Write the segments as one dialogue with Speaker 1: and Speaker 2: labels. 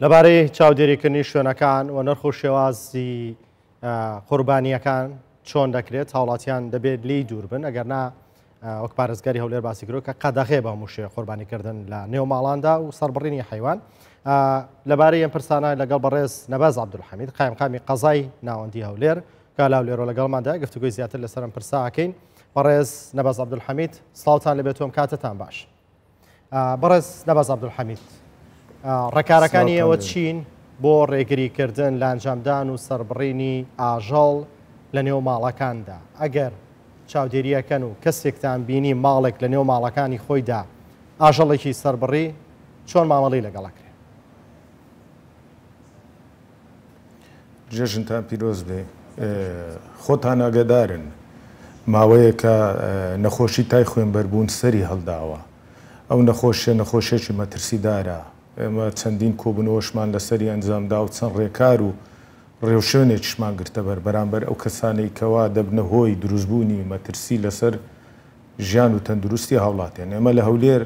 Speaker 1: لەبارەی چاودێریکردنی شوێنەکان و نرخ و شێوازی قوربانییەکان چۆن دەکرێت هاوڵاتیان دەبێت لێی دوور بن ئەگەر نا وەک پارێزگاری هەولێر باسی کرد کە قەدەغەیە بە هەموو شێوەیەک قوربانیکردن لە نێو ماڵاندا و سەربڕینی حەیوان لەبارەی ئەم پرسانە لەگەڵ بەڕێز نەبەز عەبدولحەمید قایمقامی قەزای ناوەندی هەولێر کە لە هەولێرەوە لەگەڵماندا گفتوگۆی زیاتر لەسەر ئەم پرسە ئەکەین بەڕێز نەبەز عەبدولحەمید سڵاوتان لەبێت و ئەم کاتەتان باش. بەڕێز نەبەز عەبدولحەمید، ڕێکارەکانی ئێوە چین بۆ ڕێگریکردن لە ئەنجامدان و سەربڕینی ئاژەڵ لە نێو ماڵەکاندا؟ ئەگەر چاودێرییەکەن و کەسێکتان بینی ماڵێک لە نێو ماڵەکانی خۆیدا ئاژەڵێکی سەربڕی، چۆن مامەڵەی لەگەڵ ئەکرێ؟
Speaker 2: جەژنتان پیرۆز بێ. خۆتان ئاگەدارن ماوەیەکە نەخۆشی تای خوێنبەربوون سەری هەڵداوە. ئەو نەخۆشیە نەخۆشیەکی مەترسیدارە. ئێمە چەندین کۆبوونەوەشمان لەسەری ئەنجامدا و چەند ڕێکار و ڕێوشوێنێکیشمان گرتەبەر بەرامبەر ئەو کەسانەی کەوا دەبنە هۆی دروستبوونی مەترسی لەسەر ژیان و تەندروستی هاوڵاتیان. ئێمە لە هەولێر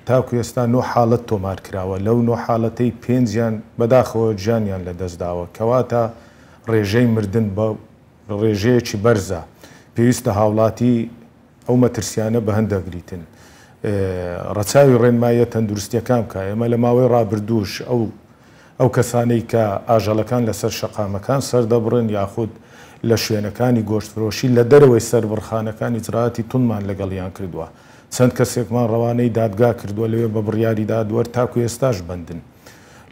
Speaker 2: تاکو ئێستا نۆ حاڵەت تۆمار کراوە، لەو نۆ حاڵەتەی پێنجیان بەداخەوە گیانیان لەدەستداوە، کەواتە ڕێژەی مردن بە ڕێژەیەکی بەرزە، پێویستە هاوڵاتی ئەو مەترسیانە بەهەند دەگریتن ڕەچاوی ڕێنماییە تەندروستیەکان بکا، ئێمە لە ماوەی ڕابردووش ئەو ئەو کەسانەی کە ئاژەڵەکان لەسەر شەقامەکان سەردەبڕن یاخود لە شوێنەکانی گۆشتفرۆشی لە دەرەوەی سەربڕخانەکان ئیجرائاتی توندمان لەگەڵیان کردووە. چەند کەسێکمان ڕەوانەی دادگا کردووە لەوێ بە بڕیاری دادوەر تاکو ئێستاش بەندن.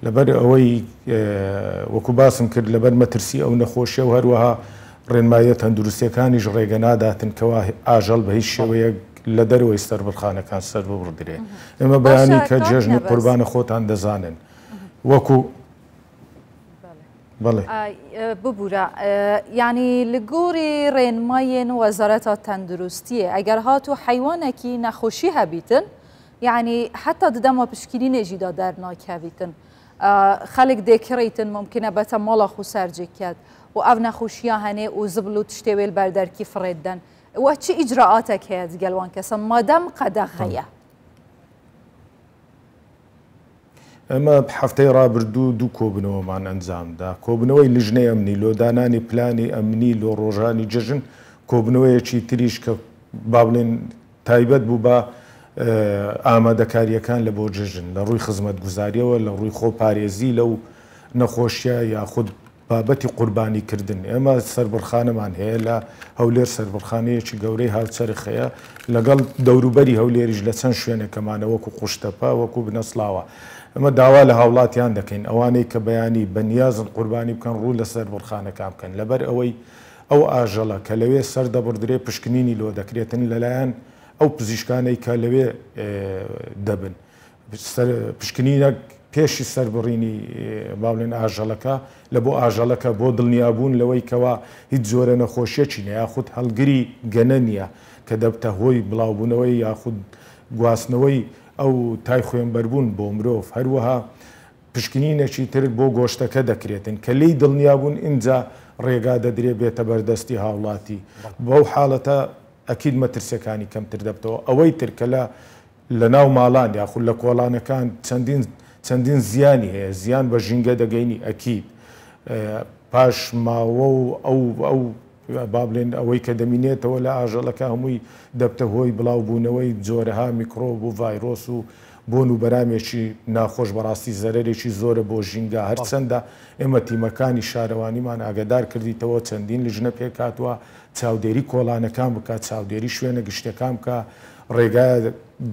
Speaker 2: لەبەر ئەوەی وەکو باسم کرد لەبەر مەترسی ئەو نەخۆشیە و هەروەها ڕێنماییە تەندروستیەکانیش ڕێگە ناداتن کەوا ئاژەڵ بە هیچ شێوەیەک لە دەرەوەی سەربڕخانەکان سەرببڕدرێ. ئێمە بەیانی
Speaker 3: باشە
Speaker 2: کە
Speaker 3: کاک
Speaker 2: جێژنی
Speaker 3: نەبەز.
Speaker 2: قوربانە خۆتان دەزانن وەکو بەڵێ.
Speaker 3: ببورە یانی لە گۆری ڕێنمایێن وەزارەتا تەندروستیێ ئەگەر هاتوو حەیوانەکی نەخۆشی هەبیتن یانی حەتا ددەما پشکینینێ ژی دا دەرناکەویتن خەلک دێکڕیتن ممکنە بەتە ماڵا خو سەرجێ کەت و ئەv نەخۆشیا هەنێ و زبل و تشتێ وێل بەر دەرکی فڕێت دەن وە چ ئیجرائاتەک هەیە دگەل وان کەسە مادەم قەدەغەیە؟
Speaker 2: ئێمە هەفتەی ڕابردوو دوو کۆبوونەوەمان ئەنجامدا، کۆبوونەوەی لیژنەی ئەمنی لۆ دانانی پلانی ئەمنی لۆ ڕۆژانی جەژن، کۆبوونەوەیەکی تریش کە با بڵێین تایبەت بوو بە ئامادەکارییەکان لە بۆ جەژن لە ڕووی خزمەتگوزارییەوە، لە ڕووی خۆپارێزی لەو نەخۆشیە یاخود بابەتی قوربانی کردن، ئێمە سەربڕخانەمان هەیە لە هەولێر سەربڕخانەیەکی گەورەی هاوچەرخ هەیە لەگەڵ دەوروبەری هەولێریش لە چەند شوێنێکەمانە وەکو قوشتەپە وەکو بنەسڵاوە ئێمە داوا لە هاوڵاتیان دەکەین ئەوانەی کە بەیانی بە نیازن قوربانی بکەن ڕوو لە سەربڕخانەکان بکەن لەبەر ئەوەی ئەو ئاژەڵە کە لەوێ سەردەبڕدرێ پشکنینی لۆ دەکرێتن لەلایەن ئەو پزیشکانەی کە لەوێ دەبن پشکنینەک پێشی سەربڕینی با بڵێن ئاژەڵەکە لە بۆ ئاژەڵەکە بۆ دڵنیابوون لەوەی کەوا هیچ جۆرە نەخۆشیەکی نیە یاخود هەڵگری گەنە نیە کە دەبتە هۆی بڵاوبوونەوەی یاخود گواستنەوەی ئەو تای خوێنبەربوون بۆ مرۆڤ هەروەها پشکنینێکی تر بۆ گۆشتەکە دەکرێتن کە لێی دڵنیابوون ئینجا ڕێگا دەدرێ بێتە بەردەستی هاوڵاتی بەو حاڵەتە ئەکید مەترسیەکانی کەمتر دەبتەوە ئەوەی تر کە لە لە ناو ماڵان یاخود لە کۆڵانەکان چەندین چەندین زیانی هەیە زیان بە ژینگە دەگەینی ئەکید پاش ماوە و ئەو ئەو با بڵێن ئەوەی کە دەمینێتەوە لە ئاژەڵەکە هەمووی دەبتە هۆی بڵاوبوونەوەی جۆرەها میکرۆب و ڤایرۆس و بۆن و بەرامێکی ناخۆش بەڕاستی زەرەرێکی زۆرە بۆ ژینگە هەرچەندە ئێمە تیمەکانی شارەوانیمان ئاگادار کردیتەوە چەندین لژنە پێکهاتووە چاودێری کۆڵانەکان بکات چاودێری شوێنە گشتیەکان بکا ڕێگا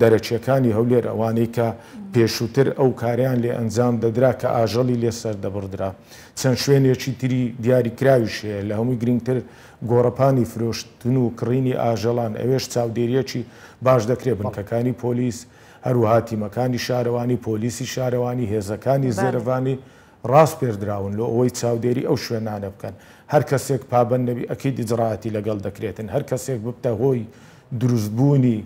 Speaker 2: دەرەکیەکانی هەولێر ئەوانەی کە پێشووتر ئەو کارەیان لێ ئەنجام دەدرا کە ئاژەڵی لێ سەردەبڕدرا. چەند شوێنێکی تری دیاریکراویش هەیە، لە هەمووی گرنگتر گۆڕەپانی فرۆشتن و کڕینی ئاژەڵان، ئەوێش چاودێرییەکی باش دەکرێت، بنکەکانی پۆلیس، هەروەها تیمەکانی شارەوانی، پۆلیسی شارەوانی، هێزەکانی زێرەڤانی ڕاسپێردراون لۆ ئەوەی چاودێری ئەو شوێنانە بکەن، هەر کەسێک پابەند نەبی ئەکید ئیجرائاتی لەگەڵ دەکرێتن، هەر کەسێک ببتە هۆی دروستبوونی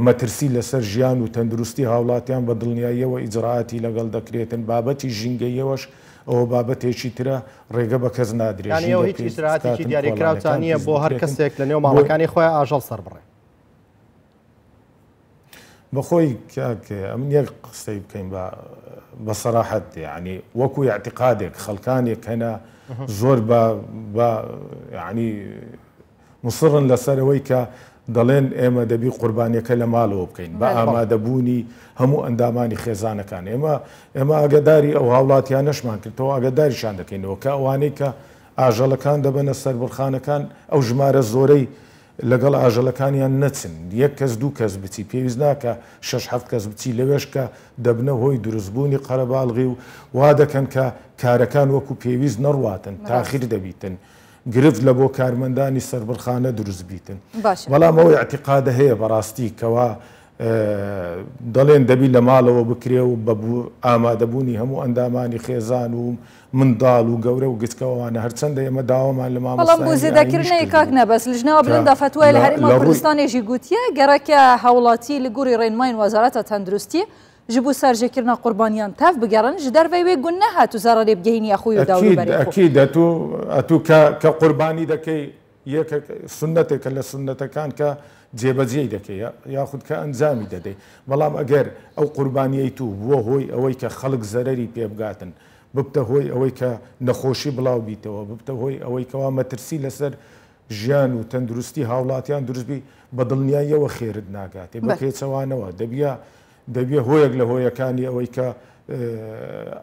Speaker 2: مەترسی لەسەر ژیان و تەندروستی هاوڵاتیان بە دڵنیاییەوە ئیجرائاتی لەگەڵ دەکرێتن، بابەتی ژینگەییەوەش ئەوە بابەتێکی ترە ڕێگە بە کەس نادرێت
Speaker 1: یانی ئێوە
Speaker 2: ژینگە
Speaker 1: هیچ
Speaker 2: پیس
Speaker 1: ئیجرائاتێکی
Speaker 2: بکاتن،
Speaker 1: دیاریکراوتان
Speaker 2: کۆڵانەکان
Speaker 1: نییە
Speaker 2: پیس
Speaker 1: بۆ هەر
Speaker 2: بکرێتن
Speaker 1: کەسێک لەنێو
Speaker 2: بۆ
Speaker 1: ماڵەکانی خۆیان ئاژەڵ سەربڕێ؟
Speaker 2: بەخۆی کاک ئەمن یەک قسەی بکەین بە بە سەراحەت یعنی وەکو اعتقادێک خەڵکانێک هەنە زۆر بە بە یعنی مصرن لەسەر ئەوەی کە دەڵێن ئێمە دەبی قوربانیەکە لە ماڵەوە بکەین بە ئامادەبوونی هەموو ئەندامانی خێزانەکان ئێمە ئێمە ئاگداری ئەو هاوڵاتیانەشمان کردەوە ئاگداریشان دەکەینەوە کە ئەوانەی کە ئاژەڵەکان دەبەنە سەربڕخانەکان ئەو ژمارە زۆرەی لەگەڵ ئاژەڵەکانیان نەچن، یەک کەس دوو کەس بچی، پێویست ناکا شەش حەفت کەس بچی، لەوێش کە دەبنە هۆی دروستبوونی قەرەباڵغی و وا دەکەن کە کارەکان وەکو پێویست نەڕواتن، تاخیر دەبیتن، گرفت لە بۆ کارمەندانی سەربڕخانە دروست بیتن. بەڵام ئەو ئیعتیقادە هەیە بەڕاستی کەوا دەڵێن دەبی لە ماڵەوە بکرێ و بە ئامادەبوونی هەموو ئەندامانی خێزان و منداڵ و گەورە و گچکە ئەوانە هەرچەندە ئێمە داوامان لە
Speaker 3: بەڵام بۆ
Speaker 2: مامۆستایانی ئایینیش
Speaker 3: زێدەکردنەی
Speaker 2: کردبوو
Speaker 3: کاک نەبەز لژنەوە
Speaker 2: کە
Speaker 3: بلندا فەتوای لە
Speaker 2: لە
Speaker 3: هەرێما
Speaker 2: لە ڕووی
Speaker 3: کوردستانێ ژی گوتیە گەرەکە هاوڵاتی لە گوڕی ڕێنماین وەزارەتە تەندروستی ji bo serjêkirina qurbaniyan tev bigerin ji dervey wê guneh e tu zerarê bigihînî xwe û
Speaker 2: ئەکید
Speaker 3: dewrûberê xwe.
Speaker 2: ئەکید ئەتوو ئەتوو کە کە قوربانی دەکەی یەکێک سوننەتێکە لە سوننەتەکان کە جێبەجێی دەکەی یاخود کە ئەنجامی دەدەی، بەڵام ئەگەر ئەو قوربانیەی تو بووە هۆی ئەوەی کە خەڵک زەرەری پێ بگاتن، ببتە هۆی ئەوەی کە نەخۆشی بڵاو بیتەوە، ببتە هۆی ئەوەی کەوا مەترسی لەسەر ژیان و تەندروستی هاوڵاتیان دروست بی، بە دڵنیاییەوە خێرت ناگاتێ، بە پێچەوانەوە دەبیە دەبیە هۆیەک لە هۆیەکانی ئەوەی کە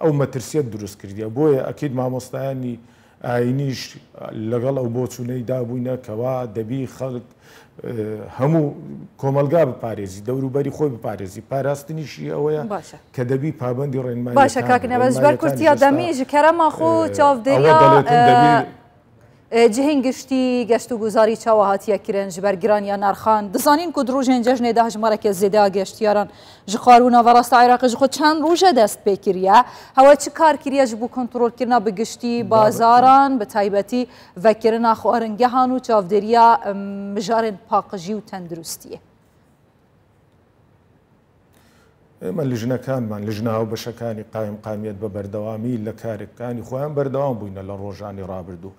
Speaker 2: ئەو مەترسیەت دروست کردیە، بۆیە ئەکید مامۆستایانی ئاینیش لەگەڵ ئەو بۆچوونەی دابووینە کەوا دەبی خەڵک هەموو کۆمەڵگا بپارێزی، دەوروبەری خۆی بپارێزی، پاراستنیشی ئەوەیە
Speaker 3: باشە.
Speaker 2: کە دەبی پابەندی
Speaker 3: باشە
Speaker 2: ڕێنماییەکان
Speaker 3: کاک
Speaker 2: بی،
Speaker 3: نەبەز بەر
Speaker 2: ڕێنماییەکانیش
Speaker 3: کورتیا
Speaker 2: ئێستا
Speaker 3: دەمی ji kerema xwe
Speaker 2: ئەوە
Speaker 3: çavdêriya
Speaker 2: دەڵێتن دەبی
Speaker 3: cihên giştî geşt û guzarî çawa hatiye kirin ji ber giraniya nerxan dizanîn ku di rojên cejnê de hejmareke zêde ya geştiyaran ji xwar û naverasta Iraqê ji xwe çend roje dest pê kiriye hewa çi kar kiriye ji bo kontrolkirina bi giştî bazaran bi taybetî vekirina xwaringehan û çavdêriya mijarên paqijî û tenduristiyê.
Speaker 2: ئێمە لیژنەکانمان، لیژنە هاوبەشەکانی قایمقامیەت بە بەردەوامی لە کارەکانی خۆیان بەردەوام بووینە لە ڕۆژانی ڕابردوو،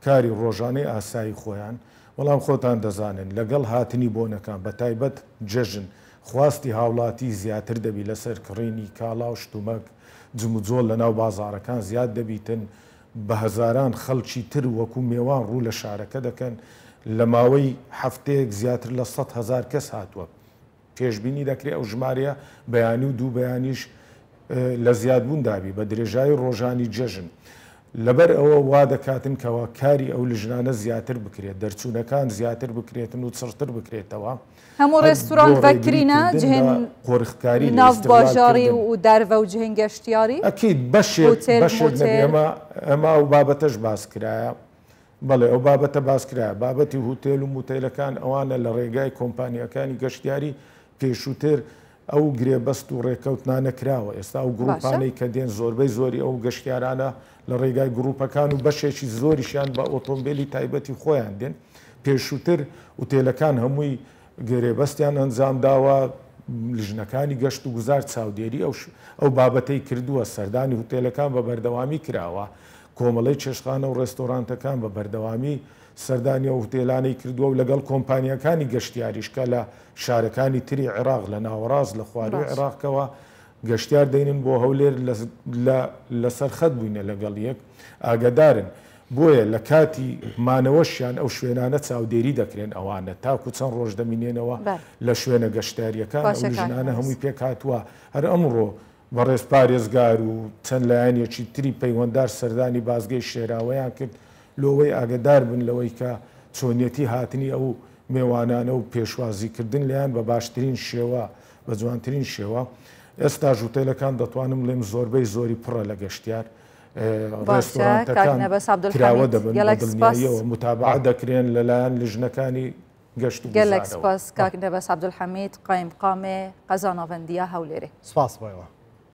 Speaker 2: کاری ڕۆژانەی ئاسایی خۆیان، بەڵام خۆتان دەزانن لەگەڵ هاتنی بۆنەکان بە تایبەت جەژن خواستی هاوڵاتی زیاتر دەبی لەسەر کڕینی کاڵا و شتومەک، جموجۆڵ لەناو بازاڕەکان زیاد دەبیتن، بە هەزاران خەڵکی تر وەکو مێوان ڕوو لە شارەکە دەکەن، لە ماوەی هەفتەیەک زیاتر لە 100,000 کەس هاتووە. پێشبینی دەکرێت ئەو ژمارەیە بەیانی و دوو بەیانیش لە زیادبووندا بی بە درێژایی ڕۆژانی جەژن. لەبەر ئەوە وا دەکاتن کەوا کاری ئەو لژنانە زیاتر بکرێت، دەرچوونەکان زیاتر بکرێتن و چڕتر بکرێتەوە.
Speaker 3: هەموو
Speaker 2: هەر بۆ
Speaker 3: ڕێستورانت ڤەکرینە
Speaker 2: ڕێگریکردن لە
Speaker 3: جهێن
Speaker 2: قۆرخکاری لە
Speaker 3: ناو
Speaker 2: ئیستغلال
Speaker 3: باژاری
Speaker 2: کردن.
Speaker 3: و دەرڤە و جهێن گەشتیاری؟
Speaker 2: ئەکید بەشێک
Speaker 3: هۆتێل،
Speaker 2: بەشێک نەبی
Speaker 3: مۆتێل؟
Speaker 2: ئەمە ئەمە ئەو بابەتەش باس کرایە. بەڵێ ئەو بابەتە باس کرایە، بابەتی هوتێل و موتێلەکان ئەوانە لە ڕێگای کۆمپانیاکانی گەشتیاری پێشووتر ئەو گرێبەست و ڕێکەوتنانە کراوە. ئێستا ئەو گروپانەی کە دێن زۆربەی زۆری ئەو گەشتیارانە لە ڕێگای گروپەکان و بەشێکی زۆریشیان بە ئۆتۆمبیلی تایبەتی خۆیان دێن. پێشووتر ئوتێلەکان هەمووی گرێبەستیان ئەنجام داوە، لیژنەکانی گەشت و گوزار چاودێری ئەو بابەتەی کردووە، سەردانی هوتێلەکان بە بەردەوامی کراوە، کۆمەڵەی چێشتخانە و ڕێستۆرانتەکان بە بەردەوامی سەردانی ئەو هوتێلانەی کردووە و لەگەڵ کۆمپانیاکانی گەشتیاریش کە لە شارەکانی تری عێراق لە ناوەڕاست لە خوارووی عێراقەوە گەشتیار دەینن بۆ هەولێر لەسەر خەت بووینە لەگەڵ یەک ئاگادارن. بۆیە لە کاتی مانەوەشیان ئەو شوێنانە چاودێری دەکرێن ئەوانە تاکو چەند ڕۆژ دەمینێنەوە لە شوێنە گەشتیاریەکان ئەو ژنانە هەمووی پێک هاتووە. هەر ئەمڕۆ بەڕێز پارێزگار و چەند لایەنێکی تری پەیوەندار سەردانی بازگەی شێراوەیان کرد لۆوەی ئاگدار بن لەوەی کە چۆنیەتی هاتنی ئەو مێوانانە و پێشوازیکردن لێیان بە باشترین شێوە بە جوانترین شێوە. ئێستا ژوتێلەکان دەتوانم بڵێم زۆربەی زۆری پڕە لە گەشتیار، ڕێستۆرانتەکان کراوە دەبن بە دڵنیاییەوە متابعە دەکرێن لەلایەن لیژنەکانی گەشت و
Speaker 3: گەلەک
Speaker 2: گوزارەوە.
Speaker 3: سپاس کاک نەبەز عەبدولحەمید قایمقامێ قەزا ناوەندیە هەولێرێ.
Speaker 1: سپاس بۆ ئێوە.